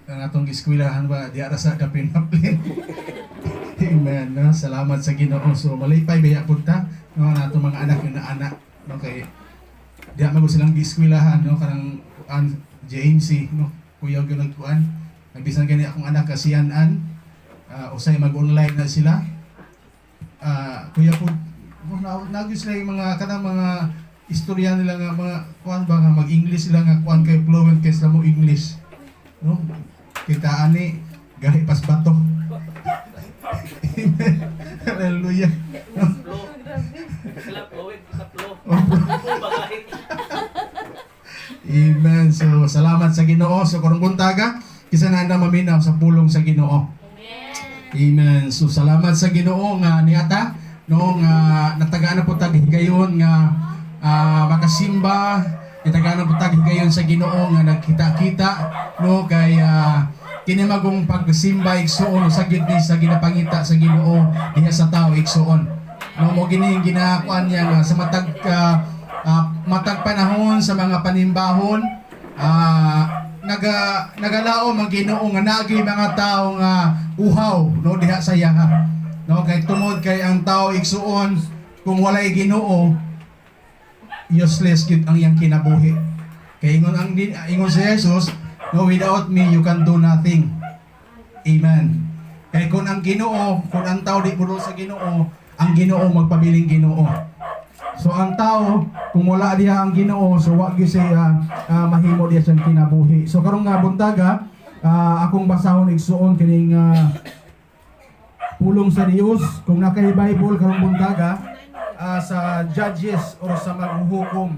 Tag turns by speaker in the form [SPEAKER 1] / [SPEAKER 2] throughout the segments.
[SPEAKER 1] Ang atong giskwelahan ba di ara sa Dapin Aplin. Amen. No? Salamat sa Ginoo. So malipay baya pud ta, no, na atong mga anak nga anak, no, kay diha man gud silang giskwelahan, no, kanang an JMC, no, kuya gyud nagkuan. Bisan gani akong anak kasi an usay mag-online na sila. Kuya pud no, na sila yung mga kanang mga istorya nila nga mga kuan ba nga mag-English sila nga kuan kay fluent kay sila mo English. No? Kita ani gahi pas bato. Amen. Hallelujah.
[SPEAKER 2] Flow. Sila fluid sa flow.
[SPEAKER 1] Opo.
[SPEAKER 2] Flow bagahe.
[SPEAKER 1] Amen. So salamat sa Ginoo. So karong buntaga, kisa na maminaw sa pulong sa Ginoo. Amen. So salamat sa Ginoo nga niata, no, nga natagaan na po tag higayon nga makasimba, natagaan na po tag higayon sa Ginoo nga nagkita-kita, no, kay kini magong pagsimba, igsuon, sa gyud ni sa ginapangita sa Ginoo diha sa tao, igsuon. No, mo gini yung ginakuan niya nga sa matag matag panahon sa mga panimbahon, nagalaom ang Ginoo nga naagi mga tao nga uhaw, no, diha sa iyaha, no, kay tungod kay ang tao, igsuon, kung walay Ginoo, useless gyud ang iyang kinabuhi, kay ingon si Jesus, no, "Without me you can do nothing." Amen. Kay kung ang Ginoo, kung ang tao di mo sa Ginoo, ang Ginoo magpabiling Ginoo. So ang tao, kung wala diha ang Ginoo, so wa gyud siya mahimo diha siyang kinabuhi. So karong nga buntaga, akong basahon, igsuon, kining pulong sa Dios. Kung nakay Bible karong buntaga, sa Judges or sa Maghuhukom.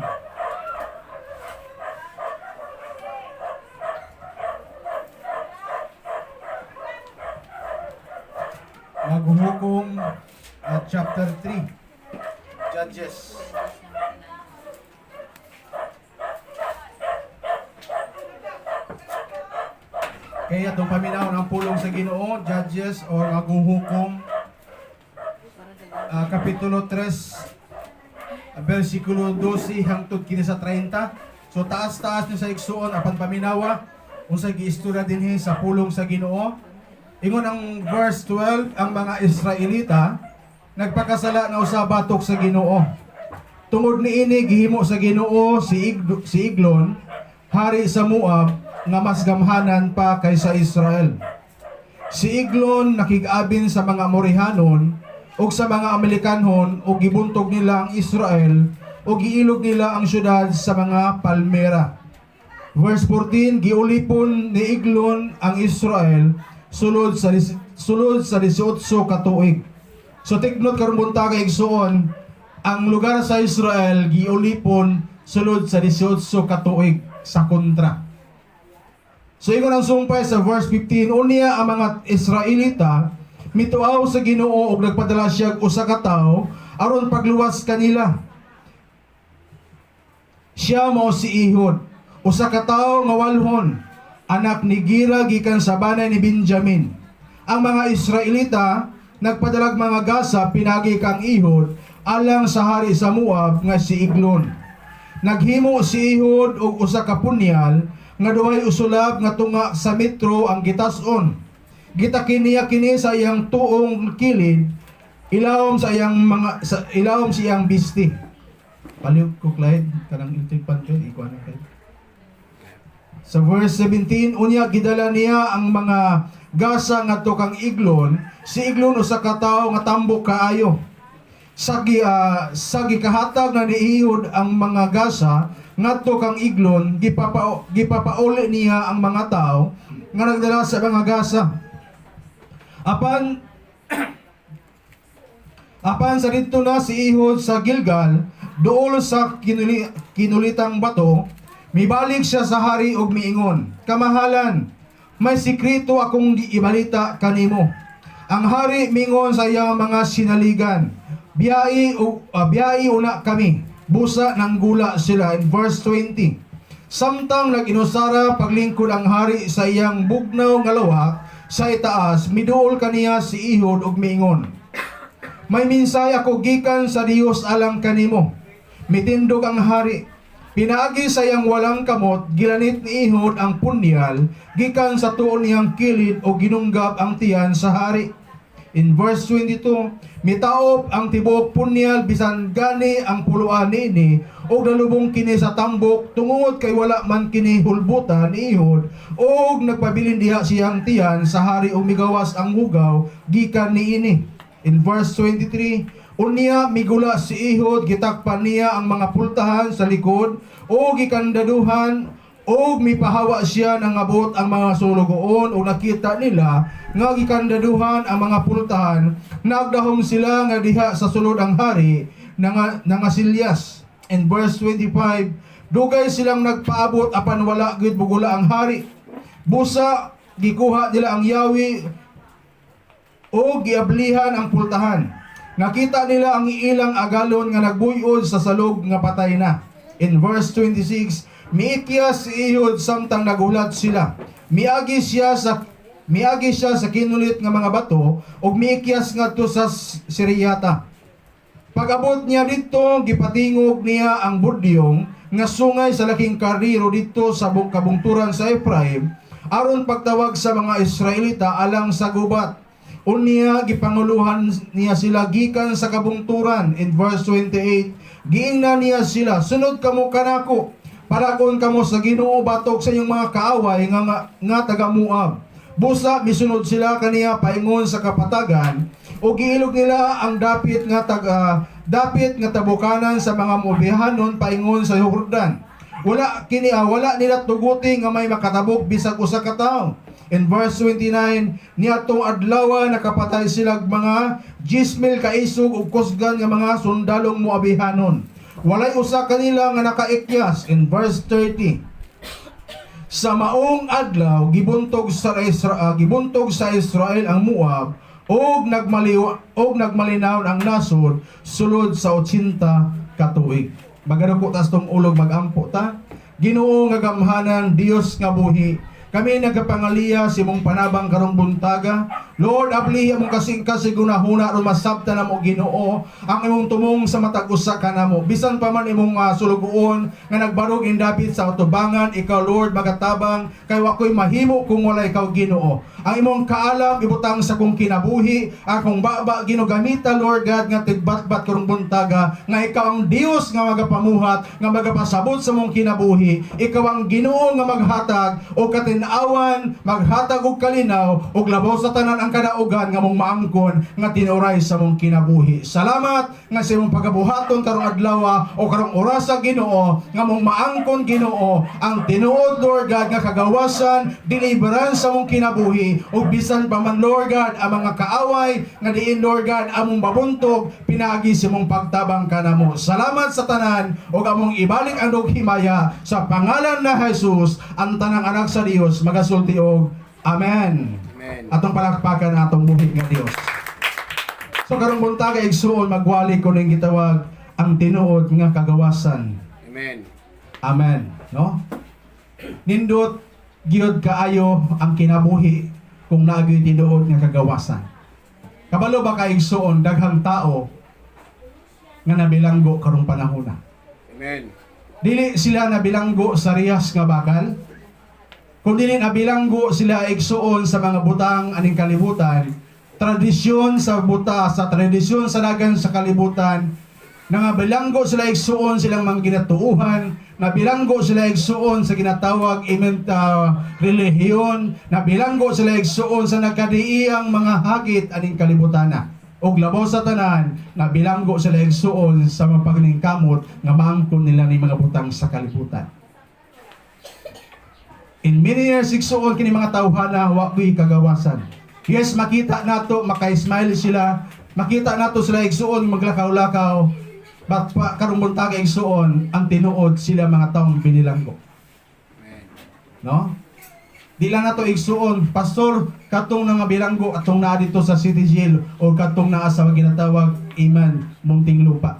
[SPEAKER 1] Maghuhukom chapter 3. Judges. Kaya itong paminaw ng pulong sa Ginoo, Judges or Maghuhukom, Kapitulo 3, versikulo 12 hangtod kini sa 30. So taas-taas ni sa igsuon apan paminawa unsa giistorya dinhi sa pulong sa Ginoo. Ingon ang verse 12, ang mga Israelita nagpakasala na usa batok sa Ginoo. Tungod niini gihimo sa Ginoo si Eglon, hari sa Moab, nga mas gamhanan pa kaysa Israel. Si Eglon nakig-abin sa mga Amorihanon ug sa mga Amalekanhon ug gibuntog nila ang Israel ug giilog nila ang syudad sa mga palmera. Verse 14, giulipon ni Eglon ang Israel sulod sa 18 ka tuig. So take note karon buntaga, igsuon, ang lugar sa Israel giulipon sulod sa 18 ka tuig sa kontra. So ingon ang sumpay sa verse 15, unya ang mga Israelita mituaw sa Ginoo ug nagpadala siya og usa ka tawo aron pagluwas kanila. Siya mao si Ehud, usa ka tawo nga walhon, anak ni Gira gikan sa banay ni Benjamin. Ang mga Israelita nagpadalag mga gasa pinagi kang Ehud alang sa hari sa Moab nga si Eglon. Naghimo si Ehud og usa ka punyal nga duhay usulab nga tunga sa metro ang gitas-on. Gitakin niya kini sa iyang tuong kilid ilawom sa iyang bisti. Palihog ko, Clyde, kanang electric fan ko, ikuha na kayo. Sa verse 17, unya gidala niya ang mga gasa ngadto kang Eglon. Si Eglon usa ka tawo nga tambok kaayo. Sa gikahatag na ni Ehud ang mga gasa ngadto kang Eglon, gipapauli niya ang mga tao nga nagdala sa mga gasa. Apan sa didto na si Ehud sa Gilgal, duol sa kinulitang bato, mibalik siya sa hari ug miingon, "Kamahalan, may sikreto akong ibalita kanimo." Ang hari mingon sa iyang mga sinaligan, "Biyai una kami." Busa nanggula sila. In verse 20, samtang nag-inusara paglingkod ang hari sa iyang bugnaw nga lawak sa itaas, miduol kaniya si Ehud ug miingon, "May mensahe ako gikan sa Dios alang kanimo." Mitindog ang hari. Pinaagi sa iyang walang kamot, gilanit ni Ehud ang punyal, gikan sa tuo niyang kilid o ginunggab ang tiyan sa hari. In verse 22, mitaop ang tibuok punyal bisan gani ang puluan niini og nalubong kini sa tambok tungod kay wala man kini hulbutan ni Ehud og nagpabilin diha siyang tiyan sa hari ug migawas ang hugaw gikan niini. In verse 23, unya migula si Ehud, gitakpan niya ang mga pultahan sa likod o gikandaduhan og mipahawa siya nangabot ang mga sulugoon o nakita nila nga gikandaduhan ang mga pultahan. Nagdahom sila nga diha sa sulod ang hari nangasilyas. In verse 25, dugay silang nagpaabot apan wala gyud mugula ang hari. Busa gikuha nila ang yawi o giablihan ang pultahan. Nakita nila ang ilang agalon nga nagbuyod sa salog nga patay na. In verse 26, miikyas si Ehud samtang nagulat sila. Miagi siya sa kinulit nga mga bato ug miikyas ngadto sa Siriyata. Pag-abot niya didto, gipatingog niya ang budyong nga sungay sa laking karnero didto sa kabungturan sa Ephraim aron pagtawag sa mga Israelita alang sa gubat. Unya gipanguluhan niya sila gikan sa kabungturan. In verse 28, giingnan niya sila, "Sunod kamo kanako. Padagon kamo sa Ginoo batok sa inyong mga kaaway nga taga Moab." Busa misunod sila kaniya paingon sa kapatagan o giilog nila ang dapit nga tabukanan sa mga Moabihanon paingon sa Jordan. Wala nila tuguti nga may makatabok bisag usa ka tawo. In verse 29, niadtong adlaw nakapatay sila mga 10,000 ka isog ug kusgan nga mga sundalong Moabihanon. Walay usa kanila nga nakaikyas. In verse 30, sa maong adlaw gibuntog sa Israel ang Moab ug nagmalinaw ang nasod sulod sa 80 ka tuig. Magaduko tas tong ulog, magampo ta. Ginoo nga gamhanan, Dios nga buhi, kami nagapangaliya sa imong panabang karong buntaga. Lord, ablihi among kasing-kasing hunahuna aron masabtan namo, Ginoo, ang imong tumong sa matag usa kanamo. Bisan pa man imong sulugoon nga nagbarog indapit sa atubangan, ikaw, Lord, magatabang kay wa ko'y mahimo kung wala ikaw, Ginoo. Ang imong kaalam ibutang sa kong kinabuhi, akong baba Ginoo gamita, Lord God, nga tigbatbat karong buntaga nga ikaw ang Dios nga magapamuhat, nga magapasabot sa mong kinabuhi. Ikaw ang Ginoo nga maghatag og katin-awan, maghatag og kalinaw ug labaw sa tanan ang kadaugan nga mong maangkon nga tinuray sa mong kinabuhi. Salamat nga sa imong pagabuhaton karong adlaw o karong orasa, Ginoo, nga mong maangkon, Ginoo, ang tinuod, Lord God, nga kagawasan, deliverance sa mong kinabuhi ug bisan pa man, Lord God, ang mga kaaway nga diin, Lord God, among babuntog pinaagi sa imong pagtabang kanamo. Salamat sa tanan ug among ibalik ang himaya sa pangalan na Jesus. Ang tanang anak sa Dios magasulti og Amen.
[SPEAKER 3] Amen.
[SPEAKER 1] Atong palakpakan ang atong buhi nga Dios. So karong buntaga, igsuon, magwali ko ning gitawag ang tinuod nga kagawasan.
[SPEAKER 3] Amen.
[SPEAKER 1] Amen, no? Nindot gyud kaayo ang kinabuhi kung naa gyoy tinuod nga kagawasan. Kabalo ba ka, igsuon, daghang tao nga nabilanggo karong panahona?
[SPEAKER 3] Amen.
[SPEAKER 1] Dili sila nabilanggo sa riyas nga bakal. Kung dili nabilanggo sila, igsuon, sa mga butang aning kalibutan, tradisyon sa buta, sa tradisyon sa dagan sa kalibutan, nangabilanggo sila, igsuon, silang mga ginatuuhan, nabilanggo sila, igsuon, sa ginatawag imenta relihiyon, nabilanggo sila, igsuon, sa nagkadiiyang mga hagit aning kalibutana. Og labaw sa tanan, nabilanggo sila, igsuon, sa mga pagningkamot nga maangkon nila ni mga butang sa kalibutan. In many years, igsuon, kini mga tawhana wa ko'y kagawasan. Yes, makita nato maka-smile sila, makita nato sila, igsuon, maglakaw-lakaw. But pa, karong buntaga, igsuon, ang tinuod sila mga taong binilanggo.
[SPEAKER 3] Amen.
[SPEAKER 1] No? Di lang nato, igsuon, pastor, katong nga bilanggo atong naa dito sa city jail o katong naa sa ginatawag iman Muntinlupa.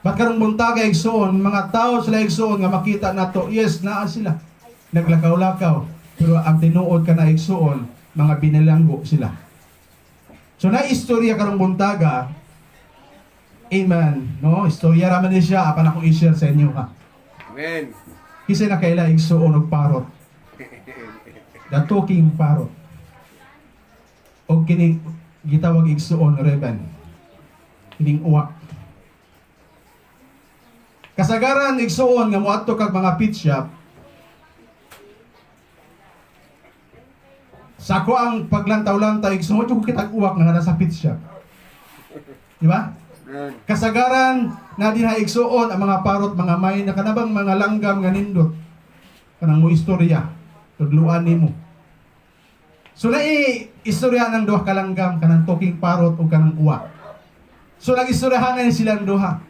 [SPEAKER 1] But karong buntaga, igsuon, mga tao sila, igsuon, nga makita nato, yes, naa sila naglakaw-lakaw, pero ang tinuod ka na, igsuon, mga binilanggo sila. So na istorya karong buntaga. Amen. No, istorya ra man ni siya apan akong i-share sa inyo, ha.
[SPEAKER 3] Amen.
[SPEAKER 1] Kinsa nakaila, igsuon, og parrot? The talking parrot. Og kining gitawag, igsuon, raven. Kining uwak. Kasagaran, igsuon, nga moadto kag mga pet shop, sa ako ang paglantaw-lantaw, igsuon, ko kitag uwak nga nasa pet shop. Di ba?
[SPEAKER 3] Amen.
[SPEAKER 1] Kasagaran na dinha, igsuon, ang mga parot, mga may na kanabang mga langgam nga nindot. Kanang mo istorya, tudluan nimo. So naay istorya ng duha ka langgam, kanang talking parrot o kanang uwak. So nag-istoryahan na silang duha.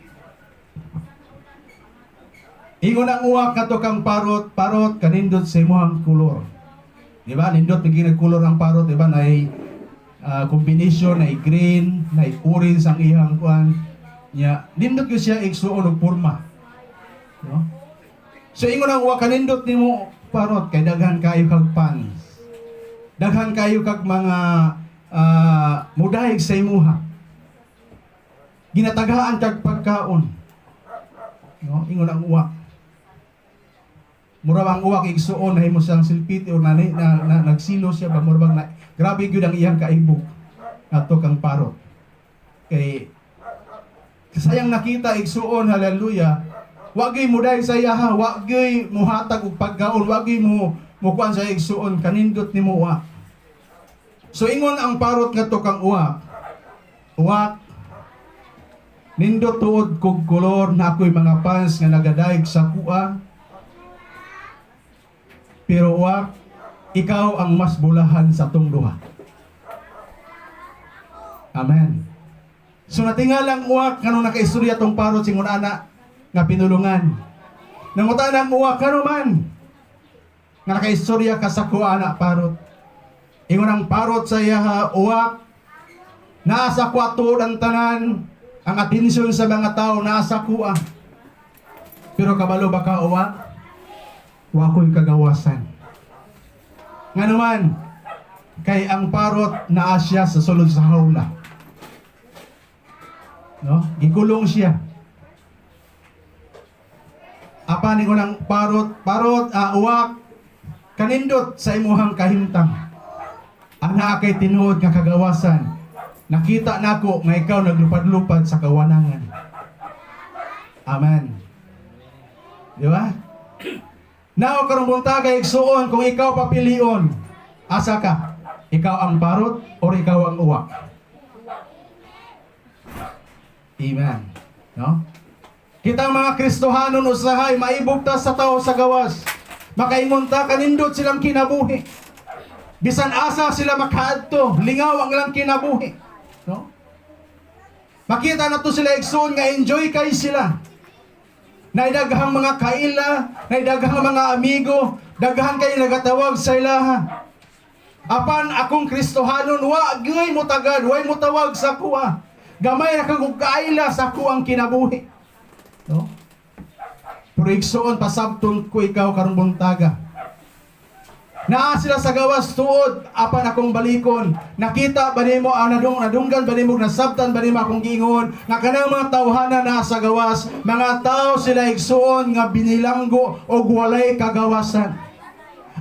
[SPEAKER 1] Ingon ang uwak kato kang parrot, "Parrot, kanindot sa imong kolor." Di ba? Nindot naging nagkolor ang parrot, di ba? Nay combination, nay green, nay orange ang iyang kuan. Nya, nindot gyud siya, igsuon, og porma. No? So ingon ang uwak, "Kanindot nimo, parrot, kay daghan kayo kag fans. Daghan kayo kag mga mudayeg sa imuha. Ginatagaan kag pagkaon." No? Ingon ang uwak. Mura bang uwak, igsuon, nahimo siyang silpiti o na nagsilo siya ba, mura bang na, grabe gyud ang iyang kaibog ngadto kang parrot. Kay sayang nakita, igsuon, hallelujah, wa gyud mo dahil sa iyaha, wa gyud muhatag og pagkaon, wa gyud mo mukuan sa igsuon, "Kanindot nimo, uwak." So ingon ang parrot ngadto kang uwak, "Uwak, nindot tuod kog kolor na ako'y mga fans nga nagadayeg sa akoa. Pero uwak, ikaw ang mas bulahan sa atong duha." Amen. So natingala ang uwak kanong nakaistorya tong parrot singon ana nga pinulungan. Nangutana ang uwak, "Kano man nga nakaistorya ka sa akoa ana, parrot?" Ingon ang parrot sa iyaha, "Uwak, naa sa akoa tuod ang tanan, ang atensyon sa mga tao naa sa akoa. Pero kabalo ba ka, uwak? Wa ko'y kagawasan." Nga naman, kay ang parrot naa siya sa sulod sa hawla. No? Gikulong siya. Apan ingon ang parrot, "Parrot, uwak, kanindot sa imuhang kahimtang. Ana kay tinuod nga kagawasan. Nakita nako nga ikaw naglupad-lupad sa kawanangan." Amen. Di ba? Now, karong buntaga, igsuon, kung ikaw papilion, asa ka? Ikaw ang parrot or ikaw ang uwak? Amen. No? Kitang mga Kristohanon usahay, maibog ta sa tao sa gawas. Makaingon ta, kanindot silang kinabuhi. Bisan asa sila makaadto, lingaw ang ilang kinabuhi. No? Makita na to sila, igsoon, nga enjoy kay sila. Naay daghang mga kaila, naay daghang mga amigo, daghan kay nagatawag sa ilaha. Apan akong Kristohanon, wa gyud mo tagad, way mo tawag sa akoa. Gamay ra kag kaila sa akoang kinabuhi. No? Pero igsuon, pasabton ko ikaw karong buntaga. Naa sila sa gawas tuod, apan akong balikon. Nakita ba nimo ang nadunggan ba nimo, nasabtan ba nimo akong giingon nga kanang mga tawhana naa sa gawas, mga tao sila, igsuon, nga binilanggo og walay kagawasan.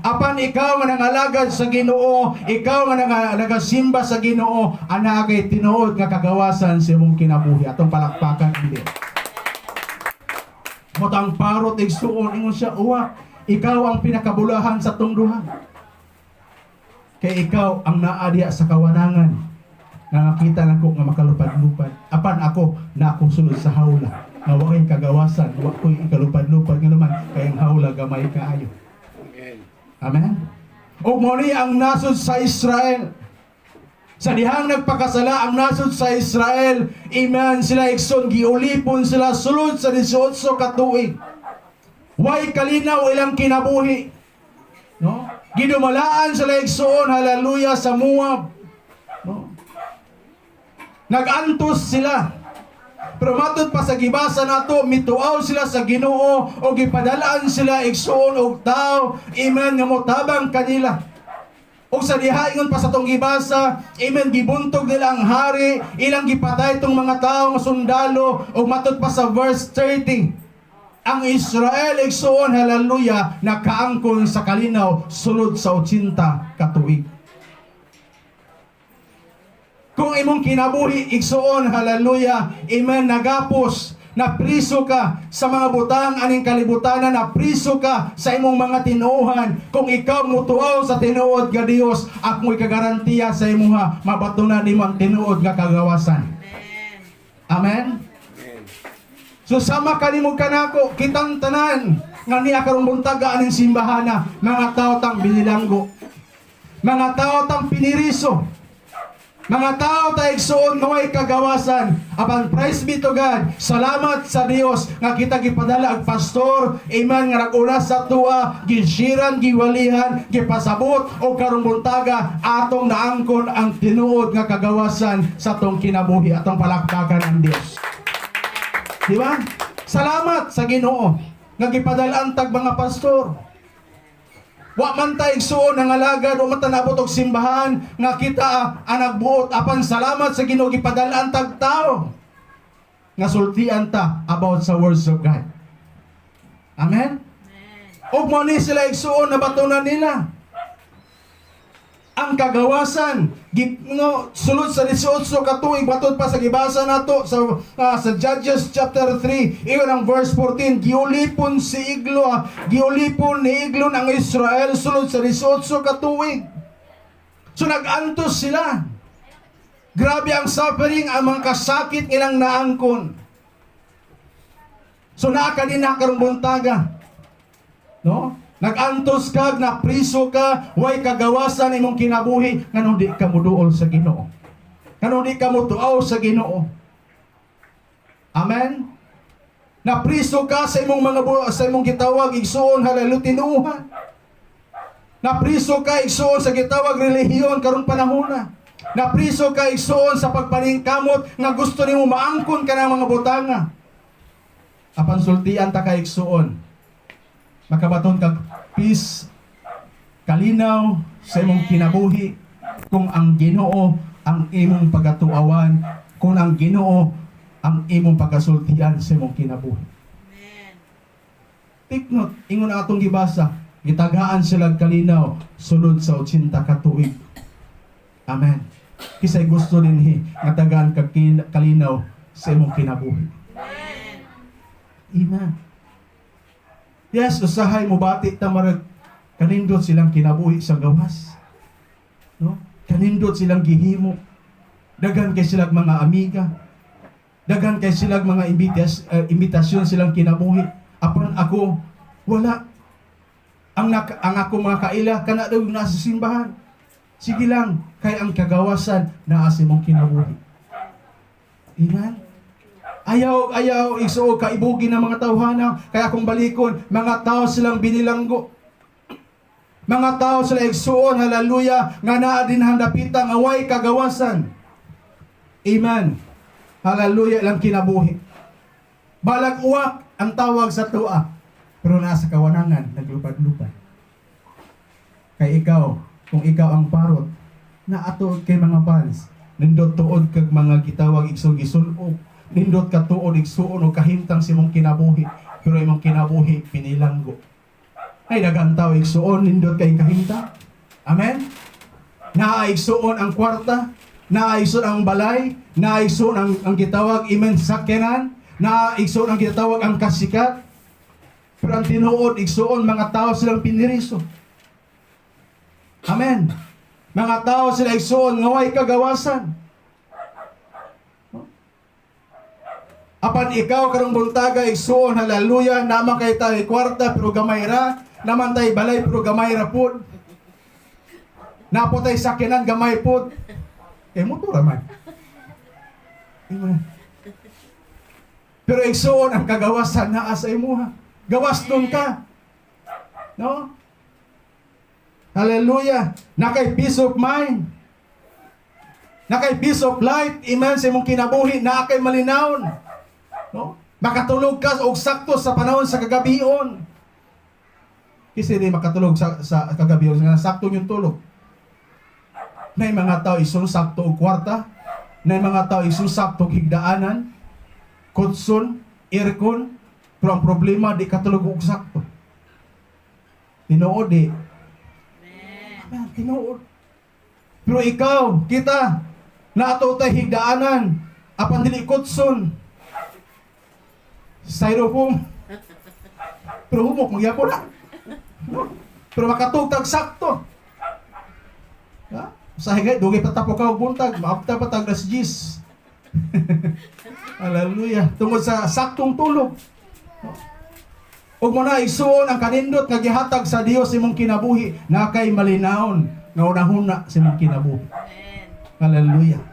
[SPEAKER 1] Apan ikaw nga nangalagad sa Ginoo, ikaw nga nagasimba sa Ginoo, ana kay tinuod nga kagawasan sa imong kinabuhi. Atong palakpakan ang Dios. Mao ang parrot, igsuon, ingon siya, "Uwak, ikaw ang pinakabulahan sa atong duha. Kay ikaw ang naa diya sa kawanangan. Nga nakita nako nga makalupad-lupad. Apan ako na ako sulod sa hawla. Nga wa kagawasan, wa ko'y ikalupad-lupad, nga naman kay ang hawla gamay kaayo."
[SPEAKER 3] Amen.
[SPEAKER 1] Amen. Ug mao ni ang nasod sa Israel. Sa dihang nagpakasala ang nasod sa Israel, amen, sila, igsoon, giulipon sila sulod sa 18 ka tuig. Way kalinaw ilang kinabuhi. No? Gidumalaan sila, igsoon, hallelujah, sa Moab. No? Nagantos sila. Pero matod pa sa gibasa nato, mituaw sila sa Ginoo o gipadalaan sila, igsuon, og tao, amen, nga motabang kanila. O sa diha ingon pa sa tong gibasa, amen, gibuntog nila ang hari, ilang gipatay tong mga tawo nga sundalo, ug matud pa sa verse 30. Ang Israel, igsuon, hallelujah, nakaangkon sa kalinaw sulod sa 80 ka tuig. Kung imong kinabuhi, igsuon, hallelujah, amen, nagapos, napriso ka sa mga butang aning kalibutan, napriso ka sa imong mga tinuohan. Kung ikaw mutuaw sa tinuod nga Dios, ako ikagarantiya sa imuha, mabatunan nimo ang tinuod nga kagawasan. Amen.
[SPEAKER 3] Amen.
[SPEAKER 1] So sama kanimo kanako, kitang tanan nga niya karong buntaga aning simbahana, mga tao tang binilanggo. Mga tao tang piniriso. Mga tao ta, igsuon, nga way kagawasan. Apan praise be to God. Salamat sa Dios nga kita gipadala ang pastor. Amen, nga nag-una sa tuwa, gisiran, giwalihan, gipasabot og karong buntaga atong naangkon ang tinuod nga kagawasan sa atong kinabuhi. Atong palakpakan ang Dios. Di ba? Salamat sa Ginoo nga gipadala tag mga pastor. Wa man ta, igsuon, nga alagad, wa man ta naabot og simbahan nga kita ang nagbuot, apan salamat sa Ginoo, gipadal-an tag tao nga sultian ta about sa words of God. Amen. Ug mo ni sila, igsuon, nabatunan nila ang kagawasan no, sulod sa 18 ka tuig, matud pa sa gibasa nato sa Judges chapter 3, iyon ang verse 14, giulipon si Iglo, giulipon ni Eglon ang Israel sulod sa 18 ka tuig. So nag-antos sila. Grabe ang suffering, ang mga kasakit ilang naangkon. So naa ka din na karong buntaga, no? Nag-antos ka, napriso ka, way kagawasan imong kinabuhi, nganong di ka muduol sa Ginoo? Nganong di ka mutuaw sa Ginoo? Amen? Napriso ka sa imong gitawag, igsuon, hallelujah, tinuohan. Napriso ka, igsuon, sa gitawag relihiyon karong panahona. Napriso ka, igsuon, sa pagpaningkamot nga gusto nimo maangkon ka ng mga butanga. Apan sultian ta ka, igsuon, makabaton kag peace, kalinaw sa imong kinabuhi kung ang Ginoo ang imong pagatuawan, kung ang Ginoo ang imong pagasultian sa imong kinabuhi. Take note, ingon ang atong gibasa, gitagaan sila kalinaw sulod sa 80 ka tuig. Amen. Kisay gusto dinhi nga tagaan kag kalinaw sa imong kinabuhi? Amen. Yes, usahay mo bati ta marag kanindot silang kinabuhi sa gawas. No? Kanindot silang gihimo. Daghan kay silang mga amiga. Daghan kay silang mga imbitasyon silang kinabuhi. Apan ako wala. Ang ako mga kaila kana daw yung nasa simbahan. Sige lang, kay ang kagawasan naa sa imong kinabuhi. Amen. Ayaw, ayaw, igsuon, kaibugi ng mga tawhana. Kaya kung balikon, mga tao silang binilanggo. Mga tao sila, igsuon, hallelujah, nga naa din handapita, nga way kagawasan. Amen. Hallelujah, ilang kinabuhi. Balag uwak ang tawag sa tua, pero nasa kawanangan, naglupad-lupad. Kay ikaw, kung ikaw ang parrot, naatuod kay mga fans, nindot tuod kag mga gitawag igsoon gisulog, nindot ka tuod, igsuon, og kahimtang sa imong kinabuhi, pero imong kinabuhi pinilanggo. Ay daghang tao, igsuon, nindot kay kahimtang. Amen? Naa, igsuon, ang kwarta, naa, igsuon, ang balay, naa, igsuon, ang gitawag, amen, sakyanan, naa, igsuon, ang gitawag ang kasikat. Pero ang tinuod, igsuon, mga tao silang piniriso. Amen. Mga tao sila, igsuon, nga way kagawasan. Apan ikaw karong buntaga, igsuon, hallelujah, naman kay tayo kwarta pero gamay ra, naman tay balay pero gamay ra pud. Napo tay sakyanan, gamay pud. Eh motor ra man. Amen. Pero igsuon, ang kagawasan naa sa imuha. Gawas nun ka. No? Hallelujah. Nakay peace of mind. Nakay peace of life. Amen. Sa imong kinabuhi, naa kay malinawon. No? Makatulog ka og sakto sa panahon sa kagabion. Kasi di makatulog sa kagabion, nga sakto yung tulog. Nay mga tao igsoon sakto og kwarta, nay mga tao igsoon sakto og higdaanan, kutson, aircon, pero ang problema, di katulog og sakto. Tinuod di. Amen, tinuod. Pero ikaw, kita, naato tay higdaanan, apan dili kutson. Styrofoam. Pero humok, magyapon na. No? Pero makatugtag sakto. Ha? Sa higay, dugay patapok ka og buntag, maabta pa tag alas 10. Hallelujah. Tungod sa saktong tulog. Ug mo na igsuon ang kanindot nga gihatag sa Dios imong kinabuhi na kay malinawon nga unahuna sa imong kinabuhi. Hallelujah.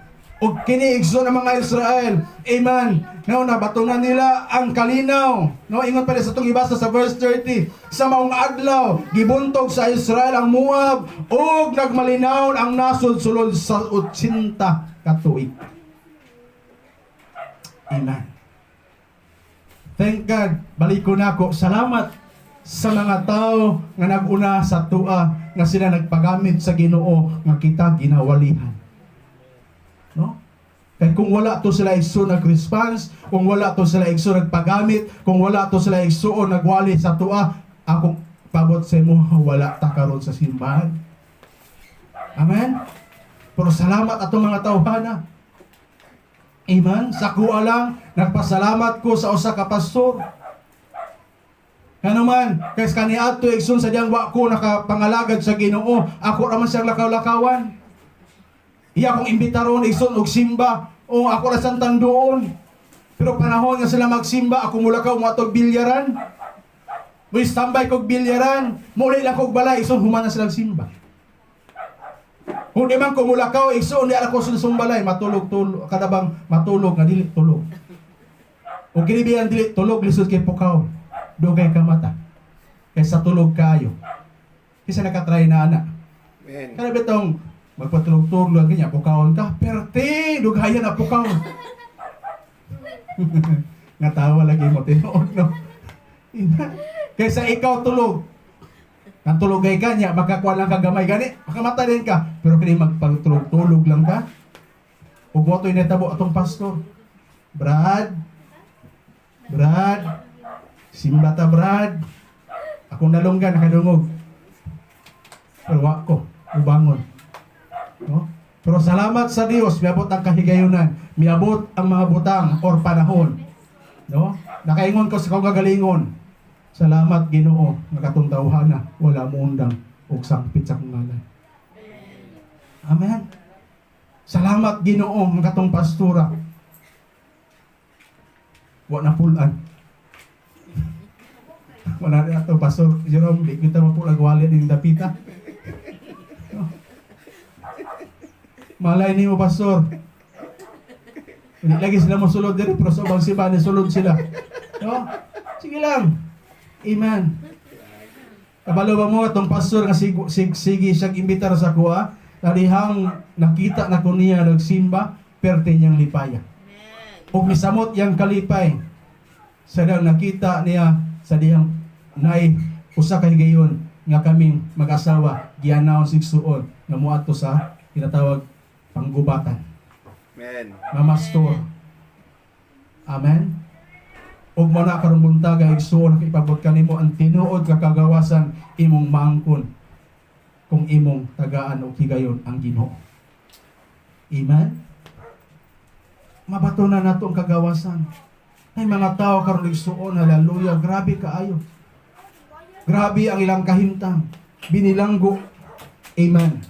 [SPEAKER 1] Ug kini igsoon ang mga Israel. Amen. No, nabatunan nila ang kalinaw. No, ingon pa rin sa itong ibasa sa verse 30. Sa maong adlaw, gibuntog sa Israel ang Moab ug nagmalinaw ang nasod sulod sa 80 ka tuig. Amen. Thank God, balik ko nako. Salamat sa mga tao nga nag-una sa tua nga sila nagpagamit sa Ginoo nga kita ginawalihan. No? Kay kung wala to sila igsoon nag-response, kung wala to sila igsoon nagpagamit, kung wala to sila igsoon nagwali sa tua, akong pabot sa imo, wala ta karon sa simbahan. Amen. Pero salamat atong mga tawhana. Amen. Sa kuha lang, nagpasalamat ko sa usa ka pastor. Kano man, kay kaniadto, igsoon, sa diyang wa ko nakapangalagad sa Ginoo, ako ra man siyang lakaw-lakawan. Iya akong imbitaron, igsoon, og simba o ako ra siyang tanduon. Pero panahon nga sila magsimba, ako mulakaw mo atog bilyaran. Mo standby kog bilyaran, muli lang kog balay, igsoon, human na silang simba. Kung di man ko mulakaw, igsoon, di ara ko sa balay, matulog tulog, kada bang matulog nga dili tulog. O kinibiyan dili tulog, lisod kay pukaw. Dugay ka mata. Kaysa tulog kayo. Kaysa nakatry na ana.
[SPEAKER 3] Amen.
[SPEAKER 1] Kada bitong magpatulog-tulog lang ganyan, pukawon ka, perte, dughayan na pukaw. Natawa lagi mo, tinuod, no? Kaysa ikaw tulog, nang tulogay ka niya, makakuha lang ka gamay gani, makamata din ka. Pero kini magpatulog-tulog lang ka. Ug mo to'y netabo atong pastor. Brad, Brad, simba ta, Brad. Akong nalunggan, nakadungog. Pero wa ko, ubangon. No? Pero salamat sa Dios, miabot ang kahigayunan, miabot ang mga butang or panahon. No? Nakaingon ko sa kong kagalingon. Salamat, Ginoo, nga tawhana, wala mo undang og sangpit sa akong ngalan. Amen. Salamat, Ginoo, nga katong pastora, wa na pulan. Wala na ato Pastor Jerome, di kita mapulag wali din dapita. No? Malay nimo, Pastor. Hindi lagi sila mosulod diri, pero sa ubang simbahan sulod sila. No? Sige lang. Amen. Kabalo ba mo atong pastor nga sige siyang imbitar sa kuha, narihang nakita na ko niya nagsimba, perte niyang lipaya. Ug misamot yang kalipay sa diyang nakita niya sa diyang nay usa ka higayon nga kaming mag-asawa gianawon sigsuon nga moadto sa tinatawag panggubatan.
[SPEAKER 3] Amen.
[SPEAKER 1] Mamastor. Amen. Ug mo na karong buntaga, igsuon, ipabot kanimo ang tinuod ka kagawasan imong maangkon kung imong tagaan og higayon ang Ginoo. Amen. Mabato na nato ang kagawasan. Ay mga tao karon, igsuon, hallelujah, grabe kaayo. Grabe ang ilang kahimtang. Binilanggo. Amen.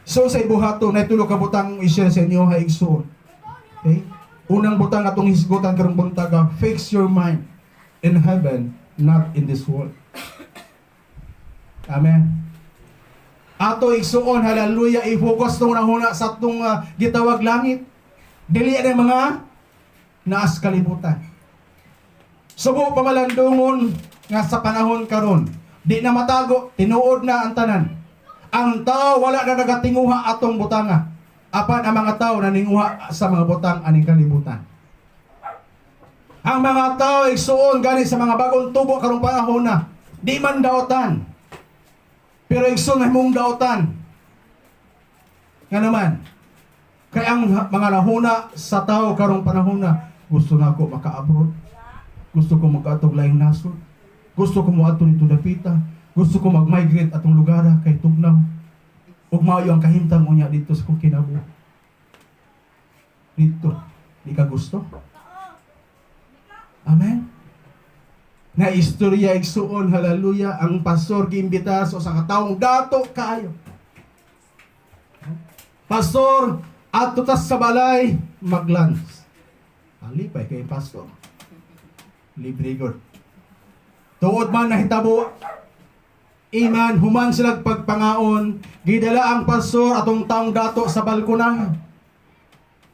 [SPEAKER 1] So sa ibuhato na tulo ka butang i-share sa inyo ha, igsuon. Okay? Unang butang atong hisgutan karong buntaga, fix your mind in heaven, not in this world. Amen. Ato, igsuon, hallelujah, i-focus tong huna sa atong gitawag langit. Dili ang mga naas kalibutan. Subo pamalandungon nga sa panahon karon, di na matago, tinuod na ang tanan. Ang tao wala na nagatinguha atong butanga. Apan ang mga tao naninguha sa mga butang aning kalibutan. Ang mga tao, igsuon, gani sa mga bagong tubo karong panahon na, di man daotan. Pero igsuon, mong daotan. Nga naman, kay ang mga lahuna sa tao karong panahon na gusto na ako maka-abroad. Gusto ko makaadtog laing nasod. Gusto ko moadto dito dapita. Gusto ko mag-migrate atong lugar kay tugnaw. Ug maayo ang kahimtang unya dito sa kong kinabuhi. Dito, di ka gusto? Amen. Na istorya igsuon, hallelujah, ang pastor giimbita sa usa ka taong dato kaayo. Pastor, adto tas sa balay, mag-lunch. Alipay kay pastor. Libre gud. Tuod man nahitabo, iman, human sila pagpangaon, gidala ang pastor atong taong dato sa balkonahan.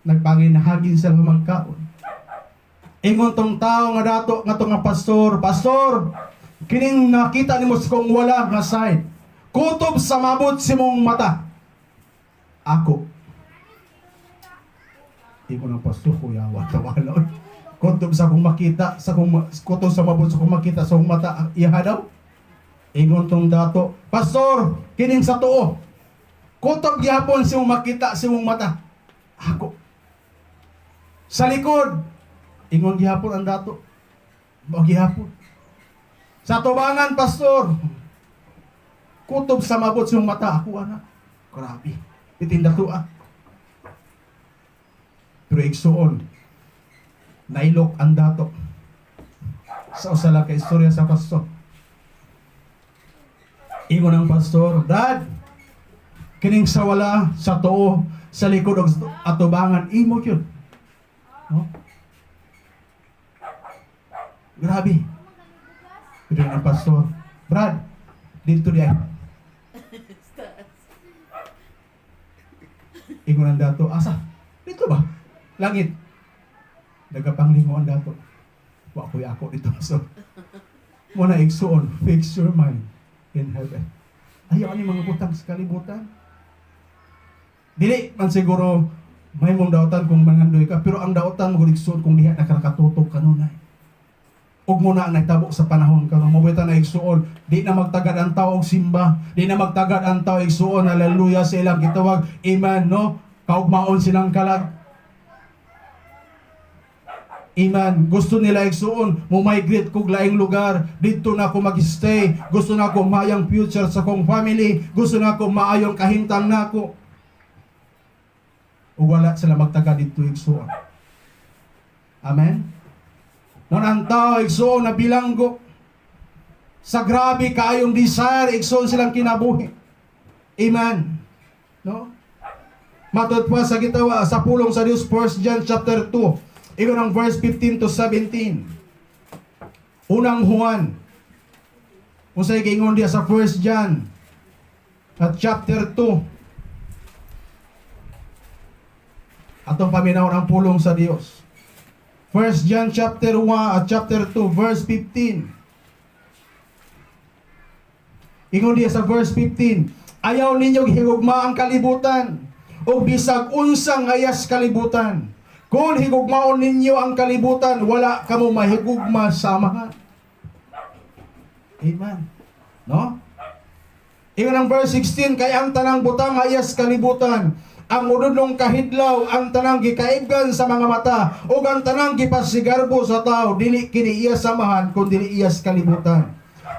[SPEAKER 1] Nagpanginahagin sila magkaon. Ingon tong tao nga dato nga tong nga pastor, "Pastor, kining nakita nimo sa kong wala nga side. Kutob sa mabot sa imong mata. Ako." Ingon ang pastor, "Kuya, wala wala. Kutob sa kong makita, sa kong kutob sa mabot sa kong makita sa kong mata, iha daw." Ingon tong dato, "Pastor, kining sa tuo. Kutob gyapon sa imong makita sa imong mata. Ako." Sa likod, ingon gihapon ang dato. Mao gihapon. "Sa tubangan, pastor. Kutob sa mabot sa imong mata, ako ana." Grabe. Itinda to ah. Pero igsuon, nailok ang dato sa usa lang ka istorya sa pastor. Ingon ang pastor, "Dad, kining sa wala, sa tuo, sa likod og atubangan, imo yun." No? Grabe. Pero ang pastor, "Brad, dito di ay." Ingon ang dato, "Asa? Dito ba? Langit." Nagapanglingo ang dato. "Wa ko'y ako dito." So, mo na igsuon, fix your mind in heaven. Ayaw ani mga butang sa kalibutan. Dili man siguro may mong dautan kung mangandoy ka, pero ang dautan mo igsuon kung diha na ka nakatutok kanunay. Ug mo na ang nagtabo sa panahon karon mo na igsuon, di na magtagad ang tao og simba, di na magtagad ang tao igsuon, hallelujah, sa ilang gitawag, amen, no, kaugmaon silang kalag. Amen. Gusto nila igsuon, mo migrate kog laing lugar, dito na ako mag-stay. Gusto na ako maayong future sa kong family. Gusto na ako maayong kahimtang nako. Ug wala sila magtaga dito igsuon. Amen. Mon ang tao igsuon na bilanggo sa grabe kaayong desire igsuon silang kinabuhi. Amen. No? Matod pa sa gitawa sa pulong sa Dios, 1 John chapter 2. Ingon ang verse 15 to 17. Unang Juan. Unsay giingon diya sa 1 John at chapter 2. Atong paminawon ang pulong sa Dios. 1 John chapter 1 at chapter 2 verse 15. Ingon diya sa verse 15, "Ayaw ninyo higugma ang kalibutan o bisag unsang ayas kalibutan. Kung higugmaon ninyo ang kalibutan, wala kamo mahigugma sa Amahan." Amen. No? Ingon ang verse 16, "Kay ang tanang butang ayas kalibutan, ang ududong kahidlaw, ang tanang gikaibgan sa mga mata, ug ang tanang gipasigarbo sa tao, dili kini iya samahan, kun dili iyas kalibutan.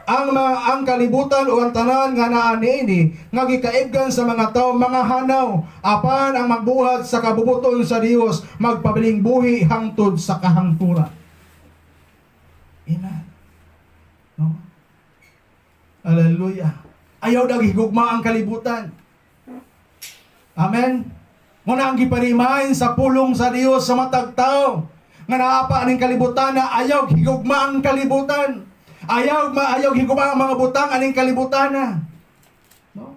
[SPEAKER 1] Ang kalibutan o ang tanan nga naa niini nga gikaibgan sa mga tao mga hanaw, apan ang magbuhat sa kabubuton sa Dios magpabiling buhi hangtod sa kahangtura." Amen. No? Hallelujah. Ayaw daghigugma ang kalibutan. Amen. Muna ang giparimahin sa pulong sa Dios sa matag tao nga naapa aning kalibutan na ayaw higugma ang kalibutan. Ayaw maayaw higugma ang mga butang aning kalibutan na. No?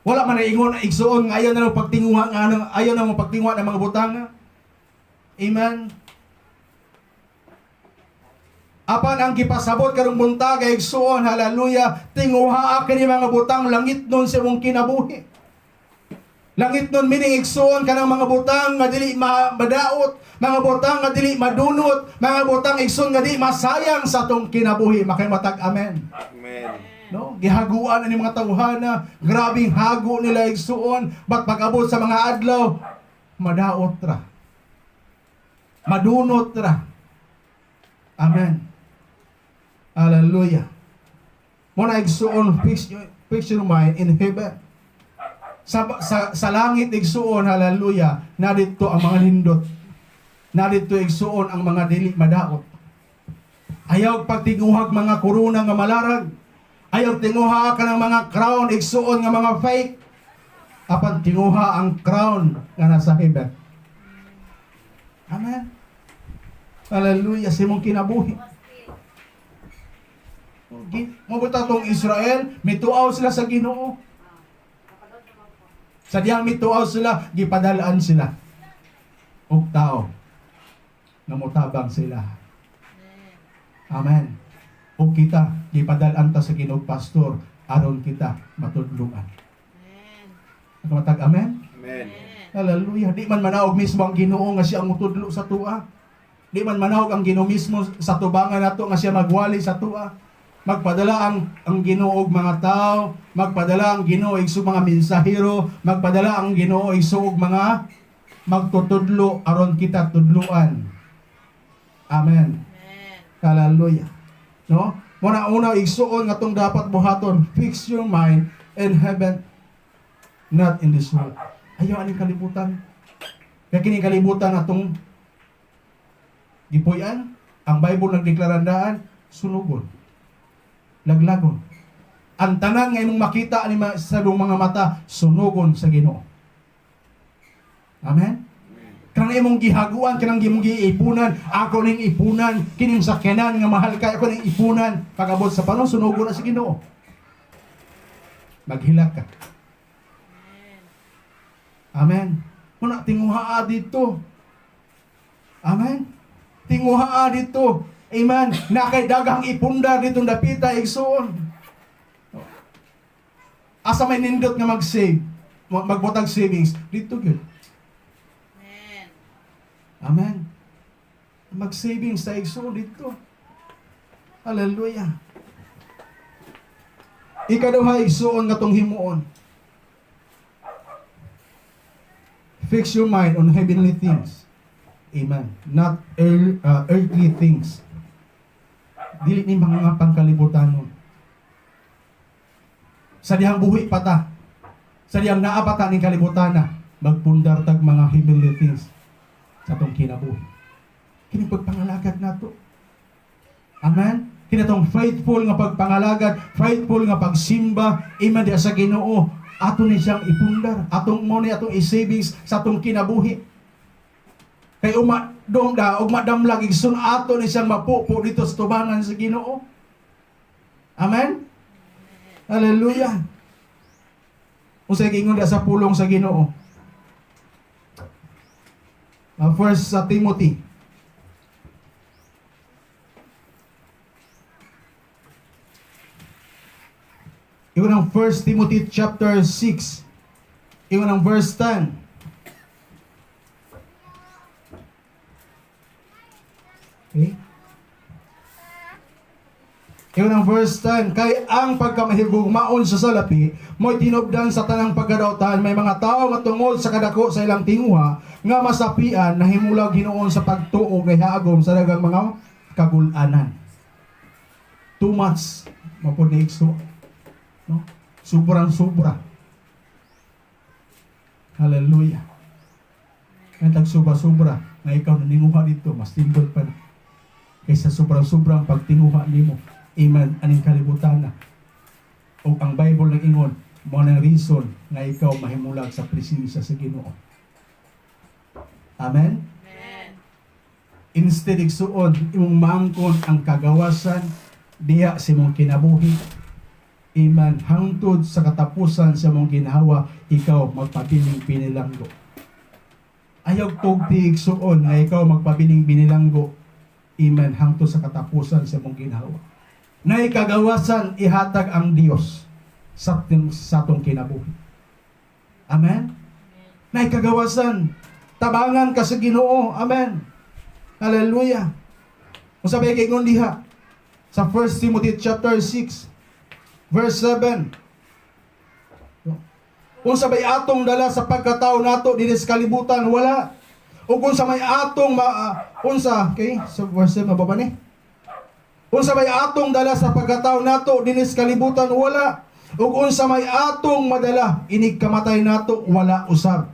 [SPEAKER 1] Wala man na ingon igsuon nga ayaw na lang pagtinguha nga anong ayaw na mo pagtinguha ng mga butang. Amen. Apan ang gipasabot karong buntag ay igsuon, hallelujah, tinguha kini mga butang langit nun sa imong kinabuhi. Langit nun meaning igsuon kanang mga butang nga dili madaot, mga butang nga dili madunot, mga butang igsuon nga di masayang sa atong kinabuhi. Makimatag amen.
[SPEAKER 3] Amen.
[SPEAKER 1] No? Gihaguan ani mga tawhana, grabing hago nila, igsuon, but pag-abot sa mga adlaw, madaot ra. Madunot ra. Amen. Hallelujah. Mo na, igsuon, fix your mind in heaven. Sa langit, igsuon, hallelujah, narito ang mga nindot. Narito, igsuon, ang mga dili madaot. Ayaw pagtinguhag mga korona nga malarag. Ayaw tinguha ka ng mga crown, igsuon, nga mga fake. Apan tinguha ang crown nga nasa heaven. Amen. Hallelujah. Sa imong kinabuhi. Mabuta tong Israel, mituaw sila sa Ginoo. Sa diyang mituaw sila, gipadalaan sila og tao nga motabang sila. Amen. O kita, gipadalaan ta sa Ginoo pastor aron kita matudloan. Nakamatag amen?
[SPEAKER 3] Amen.
[SPEAKER 1] Hallelujah. Di man manaog mismo ang Ginoo nga siya ang mutudlo sa tua. Di man manaog ang Ginoo mismo sa tubangan nato nga siya magwali sa tua. Magpadala ang Ginoo og mga tao, magpadala ang Ginoo og mga mensahero, magpadala ang Ginoo og mga magtutudlo aron kita tudluan. Amen. Hallelujah. No? Muna una, igsuon, nga tong dapat buhaton, fix your mind in heaven, not in this world. Ayaw aning kalibutan. Kaya kining kalibutan atong gipuy-an, ang Bible nagdeklarandaan, sunugon. Laglagon. Ang tanan nga imong makita ani sa imong mga mata, sunugon sa Ginoo. Amen. Kanang imong gihaguan, kanang imong giipunan, ako ning ipunan, kining sakyanan nga mahal kay ako ning ipunan, pag-abot sa panahon, sunugon na sa Ginoo. Maghilak ka. Amen. Muna tinguhaa dito. Amen. Tinguhaa dito. Amen. Na kay daghang ipundar dito dapita, igsuon. Asa may nindot nga mag-save, magbutag savings dito gyud. Amen. Mag-savings sa igsoon dito. Hallelujah. Ikaduha, igsuon, nga tong himuon. Fix your mind on heavenly things. Amen. Not earthly things. Dili ni mga pangkalibutanon. Sa dihang buhi pa ta, sa dihang naa pa ta ning kalibutan na, magpundar tag mga heavenly things sa atong kinabuhi. Kini pagpangalagad nato. Amen. Kini atong faithful nga pagpangalagad, faithful nga pagsimba, amen, diha sa Ginoo. Ato ni siyang ipundar, atong mo ni atong i-savings sa atong kinabuhi. Kay uma dong da ug madamlag, igsoon, ato ni siyang mapupo dito sa tubangan sa Ginoo. Amen. Hallelujah. Unsay giingon diha sa pulong sa Ginoo? First sa Timothy. Ingon ang 1 Timothy chapter 6. Ingon ang verse 10. Okay? Ingon ang verse 10, "Kay ang pagkamahigugmaon sa salapi, mo'y tinubdan sa tanang pagkadautan. May mga tao nga tungod sa kadako sa ilang tinguha nga masapian, nahimulag hinuon sa pagtuo, nga sa daghang mga kagulanan." Too much mapud ni, igso. No? Sobrang sobra. Hallelujah. Kaya tag sobra-sobra nga ikaw naninguha dito, mas tindot pa na kaysa sobrang-sobrang pagtinguha nimo. Amen. Aning kalibutan na. O ang Bible nang ingon, mo nang reason nga ikaw mahimulag sa presensya sa Ginoo. Amen. Instead, igsuon, imong maangkon ang kagawasan diha sa imong kinabuhi. Amen. Hangtod sa katapusan sa imong ginhawa, ikaw magpabiling binilanggo. Ayaw tugti, igsuon, nga ikaw magpabiling binilanggo. Amen. Hangtod sa katapusan sa imong ginhawa. Nay kagawasan ihatag ang Dios sa atong kinabuhi. Amen. Nay kagawasan. Tabangan ka sa Ginoo. Amen. Hallelujah. Kung sabi kay diha sa 1 Timothy chapter 6. Verse 7. Unsa may atong dala sa pagkatao nato dinhi sa kalibutan? Wala. Ug unsa may atong unsa, okay, so verse 7 mababa ni. Unsa may atong dala sa pagkatao nato dinhi sa kalibutan? Wala. Ug unsa may atong madala inig kamatay nato? Wala usab.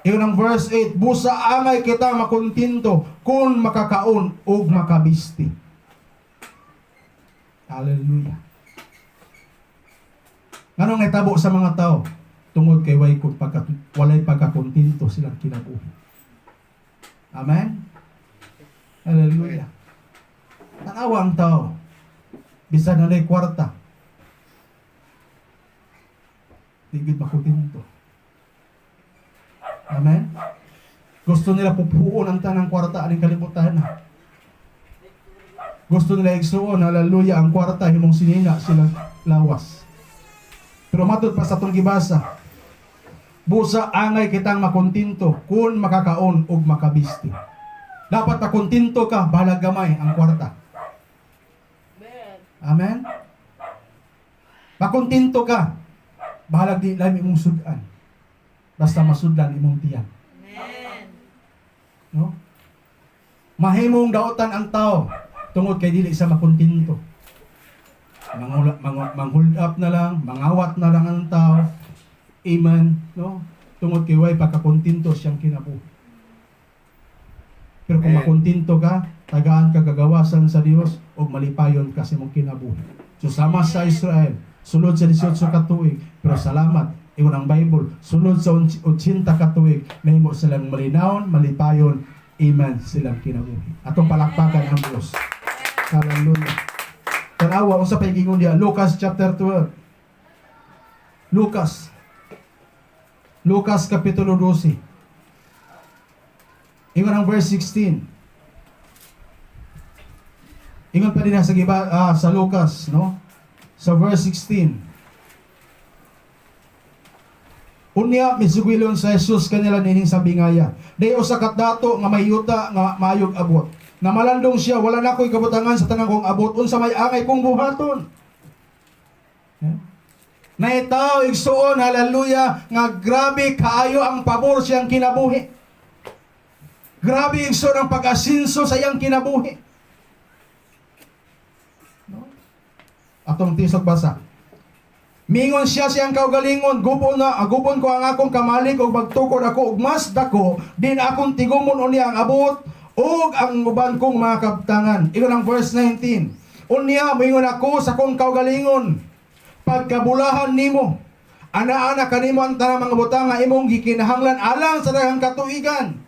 [SPEAKER 1] Ingon ang verse 8, busa angay kita makontento kung makakaon ug makabisti. Hallelujah. Nganong nahitabo sa mga tao? Tungod kay way kung walay pagkakontento silang kinabuhi. Amen? Hallelujah. Tanawa ang tao. Bisan na kwarta, di gyud makontento. Amen? Gusto nila pupuon ang tanang kwarta aning kalibutan. Gusto nila, igsuon, hallelujah, ang kwarta himong sinina silang lawas. Pero matud pa sa atong gibasa, busa angay kitang makontento kung makakaon ug makabisti. Dapat makontento ka, bahalag gamay ang kwarta.
[SPEAKER 2] Amen.
[SPEAKER 1] Amen? Makontento ka, bahalag di lami imong sudan. Basta masudlan imong tiyan.
[SPEAKER 2] Amen.
[SPEAKER 1] No? Mahimong daotan ang tao tungod kay dili siya makontento. Mang hold up na lang, mangawat na lang ang tao. Amen, no? Tungod kay way pagkakontento siyang kinabuhi. Pero kung
[SPEAKER 3] Amen.
[SPEAKER 1] makontento ka, tagaan ka kagawasan sa Dios ug malipayon ka sa imong kinabuhi. So sama sa Israel, sulod sa 18 ka tuig, pero salamat, ingon ang Bible, sulod sa 80 ka tuig, nahimo silang malinawon, malipayon, amen, silang kinabuhi. Atong palakpakan ang Dios. Hallelujah. Tanawa unsa pay giingon diha, Lucas chapter 12. Lucas. Lucas kapitulo 12. Ingon ang verse 16. Ingon pa din sa giba, sa Lucas, no? Sa verse 16. Unya misugilon sa Jesus kanila nining sa bingaya. Day usa ka dato nga may yuta nga maayog abot. Namalandong siya, "Wala na ko'y kabutangan sa tanan kong abot, unsa may angay kong buhaton?" Yeah. Naitaw, igsuon, hallelujah, nga grabe kaayo ang pabor siyang kinabuhi. Grabe, igsuon, ang pag-asinso sa iyang kinabuhi. No? Atong tisok basa. Mingon siya siyang kaugalingon, "Gubon na, agubon ko ang akong kamalig ug magtukod ako og mas dako, din akong tigumon unya ang abot ug ang uban kong mga kabtangan." Ingon ang verse 19. "Unya moingon ako sa akong kaugalingon, pagkabulahan nimo, ana-ana kanimo ang tanang mga butang nga imong gikinahanglan alang sa daghang katuigan."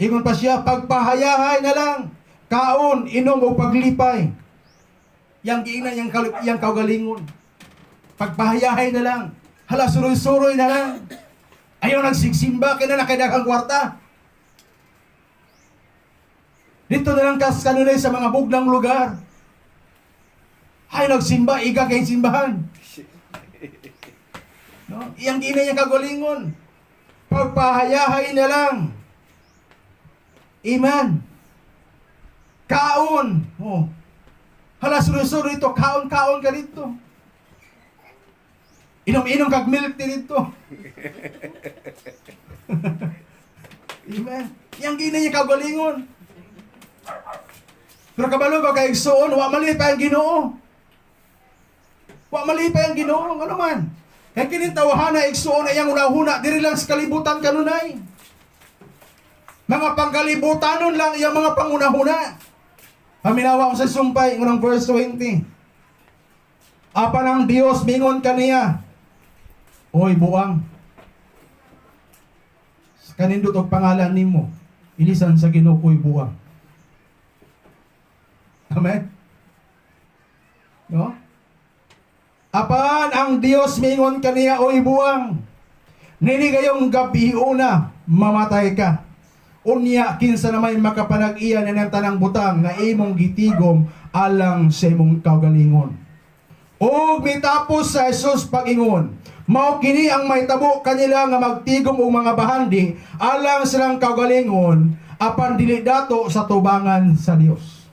[SPEAKER 1] Ingon pa siya, "Pagpahayahay na lang, kaon, inom ug paglipay." Yang giingnan yang kaugalingon. "Pagpahayahay na lang. Hala, suroy-suroy na lang. Ayaw nagsigsimba kay na nakaidaghang kwarta. Dito na lang kas kanunay sa mga buglang lugar. Ay nagsimba, iga kay simbahan." No? Iyang giingnan iyang kaugalingon. "Pagpahayahay na lang. Amen. Kaon. Oh. Hala, suroy-suroy ito. Kaon-kaon ka dito. Inom-inom kag milk tea dito." Amen. Yang giingnan niya kaugalingon. Pero kabalo ba kay igsuon, wa malipay ang Ginoo. Wa malipay ang Ginoo, ano man? Kay kining tawhana, igsuon, ay ang unahuna diri lang sa kalibutan kanunay. Mga pangkalibutanon lang iyang mga pangunahuna. Paminawa ko sa sumpay, unang verse 20. Apan ang Dios mingon kaniya, "Oy buang. Kanindot og pangalan nimo, ilisan sa Ginoo ko'y buang." Amen. No? Apan ang Dios mingon kaniya, "Oy buang. Nini gayong gabi una mamatay ka. Unya kinsa na may makapanag-iya ng tanang butang nga imong gitigom alang sa imong kaugalingon?" Ug mitapos sa Jesus pag-ingon, "Mao kini ang mahitabo kanila nga magtigom og mga bahandi alang silang kaugalingon apan dili dato sa tubangan sa Dios."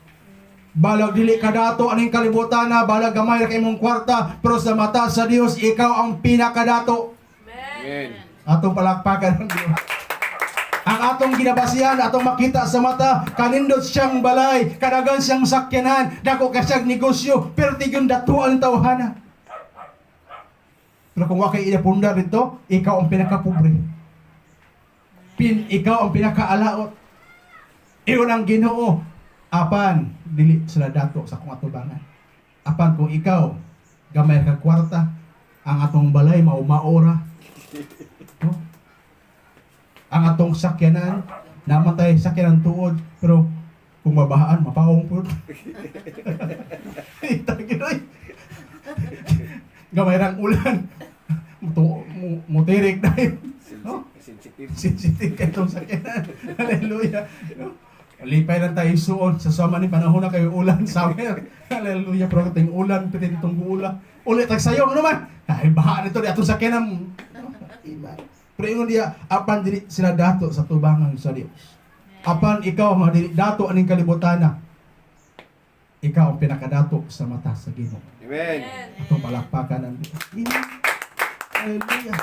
[SPEAKER 1] Balag dili ka dato aning kalibutan na, balag gamay ra kay imong kwarta, pero sa mata sa Dios ikaw ang pinakadato.
[SPEAKER 3] Amen.
[SPEAKER 1] Atong palakpakan ang Dios. Ang atong ginabasihan, atong makita sa mata, kanindot siyang balay, kadagan siyang sakyanan, dako ka siyang negosyo, pero tigon datuan ang tawhana. Pero kung wa kay inapundar dito, ikaw ang pinakapobre. Ikaw ang pinakaalaot. Iyon ang Ginoo. Apan, dili sila dato sa akong atubangan. Apan kung ikaw, gamay ka kwarta, ang atong balay maumaora. No? Ang atong sakyanan, namatay sakyanan tuod, pero kung mabahaan, mapawong po. Ita ginoy. Gamay rang ulan. Mutirik dahil. No?
[SPEAKER 3] Sensitive.
[SPEAKER 1] Sensitive kay itong sakyanan. Hallelujah. No? Lipay lang tayo suon. Sa sama ni panahon na kayo ulan, summer. Hallelujah. Pero ting ulan, pitin itong ulan. Ulit tag sayo, ano man? Ay, baha nito di atong sakyanan. No? Iba. Pero ingon diya, apan dili sila dato sa tubangan sa Dios. Apan ikaw nga dili dato aning kalibutan na. Ikaw ang pinakadato sa mata sa Ginoo.
[SPEAKER 3] Amen.
[SPEAKER 1] Atong palakpakan ang Diyos. Amen. Hallelujah.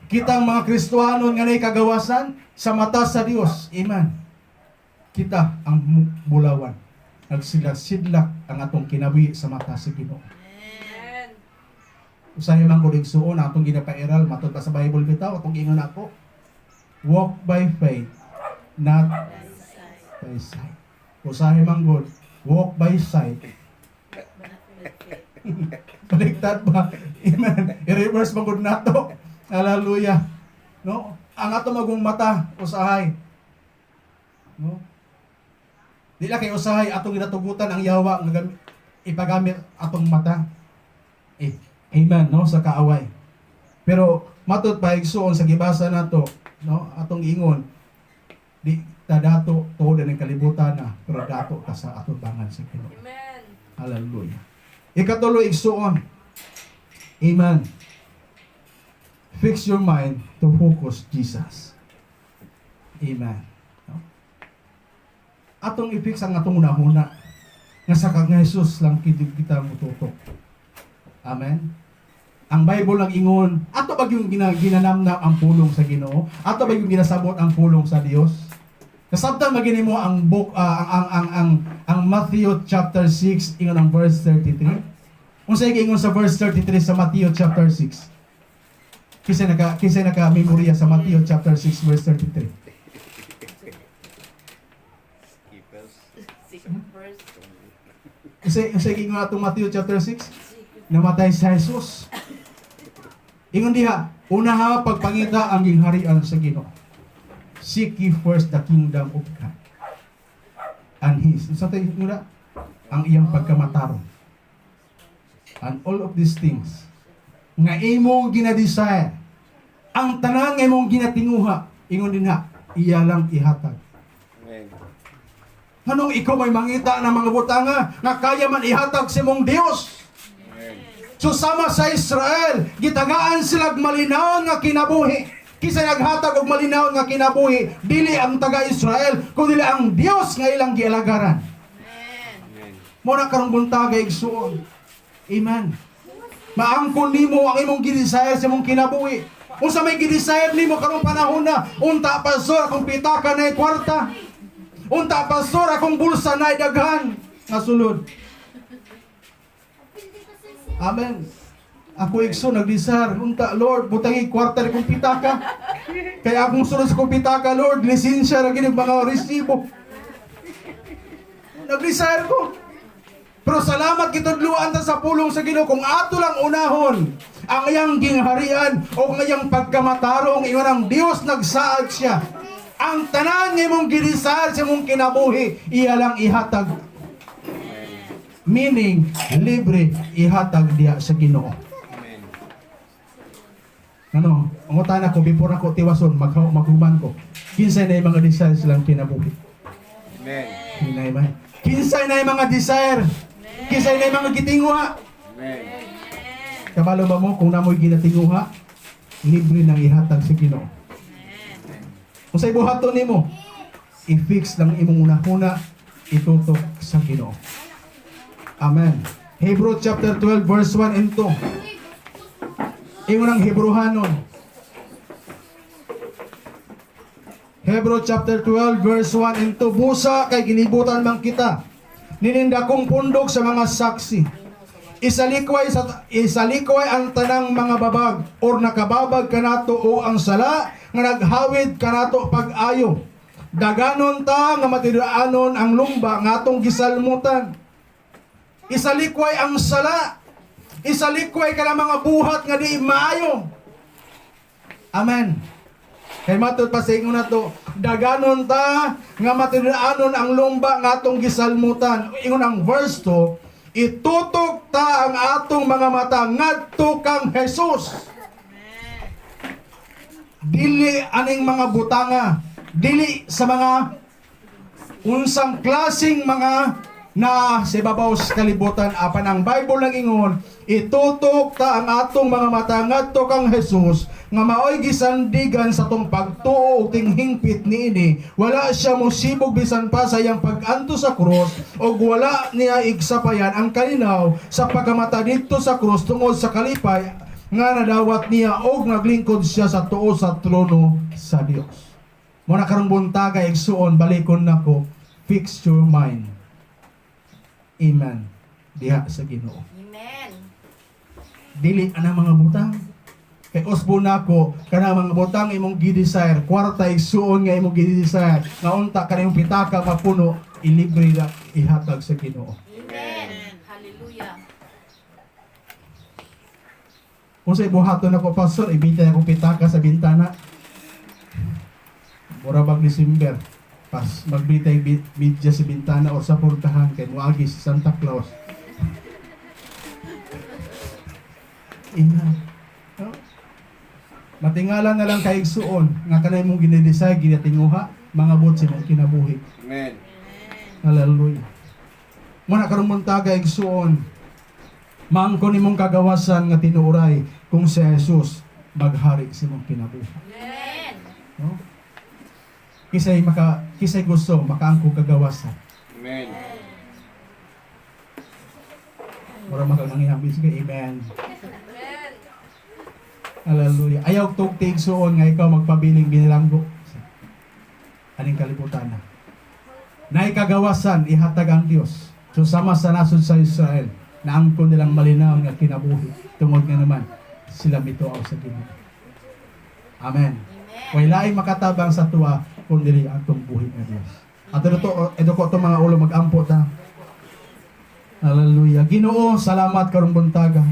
[SPEAKER 1] Kitang mga Kristohanon nga nay kagawasan sa mata sa Dios. Amen. Kita ang bulawan. Nagsidlak-sidlak ang atong kinabuhi sa mata sa Ginoo. Usahay man ko igsuon atong ginapairal matud pa sa Bible bitaw atong giingon ako. Walk by faith, not by sight. Usahay man gud, walk by sight. Baliktad ba? Amen. I-reverse man gud nato. Hallelujah. No? Ang ato magong mata usahay. No? Di lang kay usahay atong ginatugutan ang yawa nga ipagamit atong mata. Eh, amen, no, sa kaaway. Pero matud pa igsuon sa gibasa nato, no, atong ingon di ta dato tuod ng kalibutan na pero dato ta sa atubangan sa Ginoo. Hallelujah. Ikatulo, igsuon. Amen. Fix your mind to focus Jesus. Amen. No? Atong i-fix ang atong unahuna nga sa kang Jesus lang kid kita mututok. Amen. Ang Bible ang ingon, ato ba yung ginanamnam ang pulong sa Ginoo? Ato ba yung ginasabot ang pulong sa Dios? Kasabtan magini mo ang book ang Matthew chapter 6 ingon ang verse 33. Unsay giingon sa verse 33 sa Matthew chapter 6? Kinsa naka memorya sa Matthew chapter 6 verse 33?
[SPEAKER 3] Keepers.
[SPEAKER 2] First.
[SPEAKER 1] Unsay giingon atong Matthew chapter 6? Namatay si Jesus. Ingon diha, unaha pagpangita ang gingharian sa Ginoo. Seek ye first the kingdom of God and His. Unsa tay muna? Ang iyang pagkamatarong. And all of these things nga imong ginadesire, ang tanan nga imong ginatinguha, ingon din ha, iya lang ihatag.
[SPEAKER 3] Amen.
[SPEAKER 1] Anong ikaw may mangita ng mga butanga nga kaya man ihatag sa imong Dios?
[SPEAKER 3] Amen.
[SPEAKER 1] So sama sa Israel, gitagaan sila malinawon nga kinabuhi. Kinsa naghatag og malinawon nga kinabuhi, dili ang taga-Israel, kundi ang Dios nga ilang gialagaran.
[SPEAKER 3] Amen.
[SPEAKER 1] Mo na karong buntaga, igsuon. Amen. Maangkon nimo ang imong gidesire sa imong kinabuhi. Unsa may gidesire nimo karong panahon na, unta, pastor, akong pitaka na kwarta. Unta, pastor, akong bulsa na daghan nga sulod. Amen. Ako, igsoon, nag-desire, unta, Lord, butangi kwarta ni kong pitaka. Kaya akong sulod sa kong pitaka, Lord, lisensya ra gini mga resibo. Nag-desire ko. Pero salamat gitudluan ta sa pulong sa Ginoo kung ato lang unahon ang iyang gingharian o ang iyang pagkamatarong, ingon ang Dios nagsaad siya. Ang tanan nga imong gidesire sa imong kinabuhi iya lang ihatag. Meaning, libre ihatag diya sa Ginoo.
[SPEAKER 3] Amen.
[SPEAKER 1] Ano, ang ko before ako tiwason, maghuman ko. Kinsay na yung mga desires lang kinabuhi?
[SPEAKER 3] Amen.
[SPEAKER 1] Hinay man. Kinsay na yung mga desire? Kinsay na yung mga gitinguha?
[SPEAKER 3] Amen.
[SPEAKER 1] Kabalo ba mo kung namoy ginatinguha, libre nang ihatag sa Ginoo. Kung sa ibuhaton nimo, i-fix lang imong unahuna, Itutok sa Ginoo. Amen. Hebrew chapter 12 verse 1 and 2. Ingon ang Hebrehanon. Hebrew chapter 12 verse 1 and 2. Busa kay gilibutan man kita nining dakong pundok sa mga saksi. Isalikway ang tanang mga babag or nakababag kanato o ang sala nga naghawid kanato pag-ayo. Daganon ta nga matidaanon ang lumba nga atong gisalmutan. Isalikway ang sala. Isalikway ka mga buhat nga di maayo. Amen. Kay matud pa sa ingon nato, daganon ta nga matidaanon ang lumba nga atong gisalmutan. Ingon ang verse 2, itutok ta ang atong mga mata ngadto kang Jesus. Dili aning mga butanga, dili sa mga unsang klaseng mga na sa ibabaw sa kalibutan, apan ang Bible lang ingon, itutok ta ang atong mga mata ngadto kang Jesus nga maoy gisandigan sa tong pagtuo ug tinghingpit niini. Wala siya mosibog bisan pa sa iyang pag-anto sa krus, ug wala niya igsapayan ang kalinaw sa pagkamata didto sa krus tungod sa kalipay nga nadawat niya, og naglingkod siya sa tuo sa trono sa Dios. Mao na karong buntaga, igsuon, balikon nako, fix your mind. Amen. Diha sa Ginoo.
[SPEAKER 4] Amen.
[SPEAKER 1] Dili ana mga butang. Kay usbo nako kana mga butang imong gi-desire, kwarta, igsuon, nga imong gi-desire, nga unta kana imong pitaka mapuno, ilibre na ihatag sa Ginoo.
[SPEAKER 4] Amen. Hallelujah.
[SPEAKER 1] Kung sa ibuhaton ako, pastor, ibitay akong pitaka sa bintana. Mura bag December. Pas magbitay media sa bintana or sa portahan kay moagi si Santa Claus. Ina. No? Matingala na lang kay igsuon nga kanay mong ginidesire, ginatinguha, mga bot sa imong kinabuhi.
[SPEAKER 3] Amen.
[SPEAKER 1] Hallelujah. Muna karong buntaga, igsuon, maangkon nimong kagawasan nga tinuoray kung si Jesus maghari sa imong kinabuhi.
[SPEAKER 4] Amen.
[SPEAKER 1] No? Kisay gusto makaangko kagawasan?
[SPEAKER 3] Amen.
[SPEAKER 1] Mura makamanginambi. Sige, amen. Hallelujah. Ayaw tugti, igsuon, nga ikaw magpabiling binilanggo aning kalibutan na. Naikagawasan, ihatag ang Dios. So sama sa nasod sa Israel, naangkon nilang malinaw nga kinabuhi. Tungod nga naman, sila mituaw sa Ginoo. Amen.
[SPEAKER 4] Amen.
[SPEAKER 1] Way laing makatabang sa tuwa kung dili ang atong buhi nga Dios. Ato to, edo ko itong mga ulo, mag-ampo ta. Hallelujah. Ginoo, salamat karong buntaga.